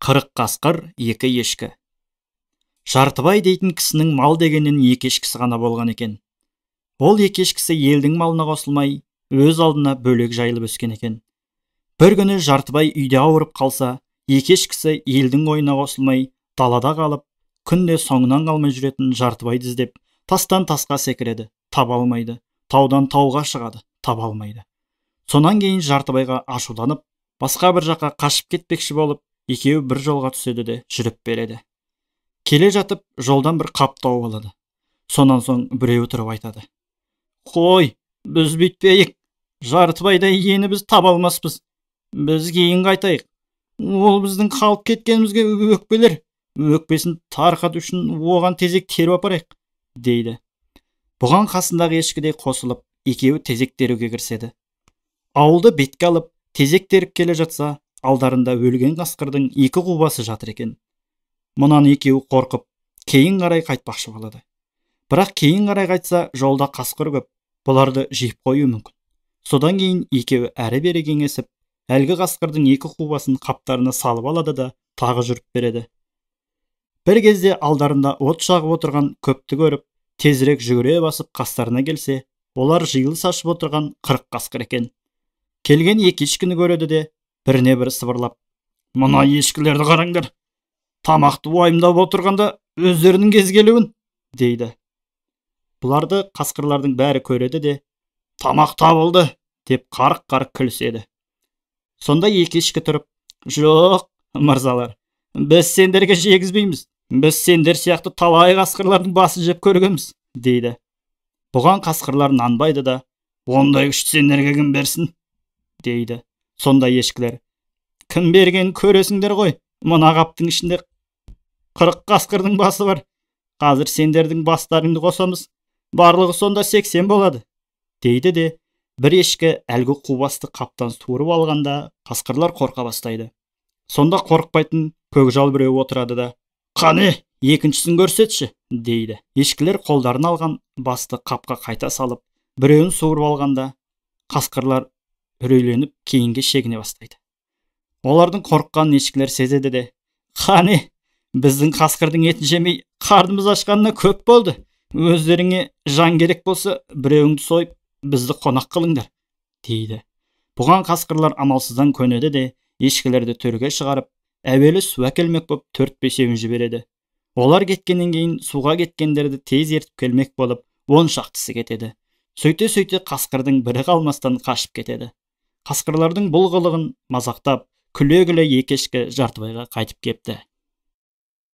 40 қасқыр, 2 ешкі. Жартыбай дейтін кісінің мал дегеннен 2 ешкісі ғана болған екен. Ол 2 ешкісі елдің малына қосылмай, өз алдына бөлек жайылып өскен екен. Бір күні Жартыбай үйде ауырып қалса, 2 ешкісі елдің ойына қосылмай, далада қалып, күнде соңынан қалмай жүретін Жартыбайды іздеп, тастан тасқа секіреді, таба алмайды, таудан тауға шығады, таба алмайды. Сонан кейін Жартыбайға ашуланып, басқа бір жаққа қашып кетпекші болып, екеуі бір жолға түседі де жүріп береді. Келе жатып, жолдан бір қап тауып алады. Сонан соң біреуі тұрып айтады: «Қой, біз бүйтпейік, Жартыбайдай иені біз таба алмаспыз. Біз кейін қайтайық. Ол біздің қалып кеткенімізге өкпелер, өкпесін тарқату үшін оған тезек теріп апарайық», дейді. Бұған қасындағы ешкідей қосылып, екеуі тезек теруге кіріседі. Ауылды бетке алып, тезек теріп келе жатса, алдарында өлген қасқырдың 2 қубасы жатыр екен. Мұнан екеуі қорқып, кейін қарай қайтпақшы болады. Бірақ кейін қарай қайтса, жолда қасқыр көп, бұларды жеп қоюы мүмкін. Содан кейін екеуі әрі-бері кеңесіп, әлгі қасқырдың 2 қубасын қаптарына салып алады да тағы жүріп береді. Бір кезде алдарында от жағып отырған көпті көріп, тезірек жүгіре басып қастарына келсе, олар жиылыс ашып отырған 40 қасқыр екен. Келген 2 ешкіні көреді де, біріне бірі сыбырлап: «Мына ешкілерді қараңдар, тамақты уайымдап отырғанда өздерінің кез келуін», дейді. Бұларды қасқырлардың бәрі көреді де, «Тамақ табылды», деп қарқ-қарқ күліседі. Сонда 2 ешкі тұрып: «Жоқ, мырзалар, біз сендерге жегізбейміз, біз сендер сияқты талай қасқырлардың басын жеп көргенбіз», дейді. Бұған қасқырлар нанбайды да, «Ондай күшті сендерге кім берсін», дейді. Сонда ешкілер: «Кім берген көресіңдер ғой, мына қаптың ішінде 40 қасқырдың басы бар, қазір сендердің бастарыңды қосамыз, барлығы сонда 80 болады», дейді де, бір ешкі әлгі қубасты қаптан суырып алғанда қасқырлар қорқа бастайды. Сонда қорықпайтын көкжал біреу отырады да, «Қане, екіншісін көрсетші», дейді. Ешкілер қолдарын алған басты қапқа қайта салып, біреуін суырып алғанда қасқырлар үрейленіп кейінге шегіне бастайды. Олардың қорыққанын ешкілер сезеді де, «Қане, біздің қасқырдың етін жемей қарнымыз ашқанына көп болды, өздеріңе жан керек болса, біреуіңді сойып, бізді қонақ қылыңдар», дейді. Бұған қасқырлар амалсыздан көнеді де, ешкілерді төрге шығарып, әуелі су әкелмек боп 4-5-еуін жібереді. Олар кеткеннен кейін суға кеткендерді тез ертіп келмек болып, 10 шақтысы кетеді. Сөйте-сөйте қасқырдың бірі қалмастан қашып кетеді. Қасқырлардың бұл қылығын мазақтап, күле-күле 2 ешкі Жартыбайға қайтып кепті.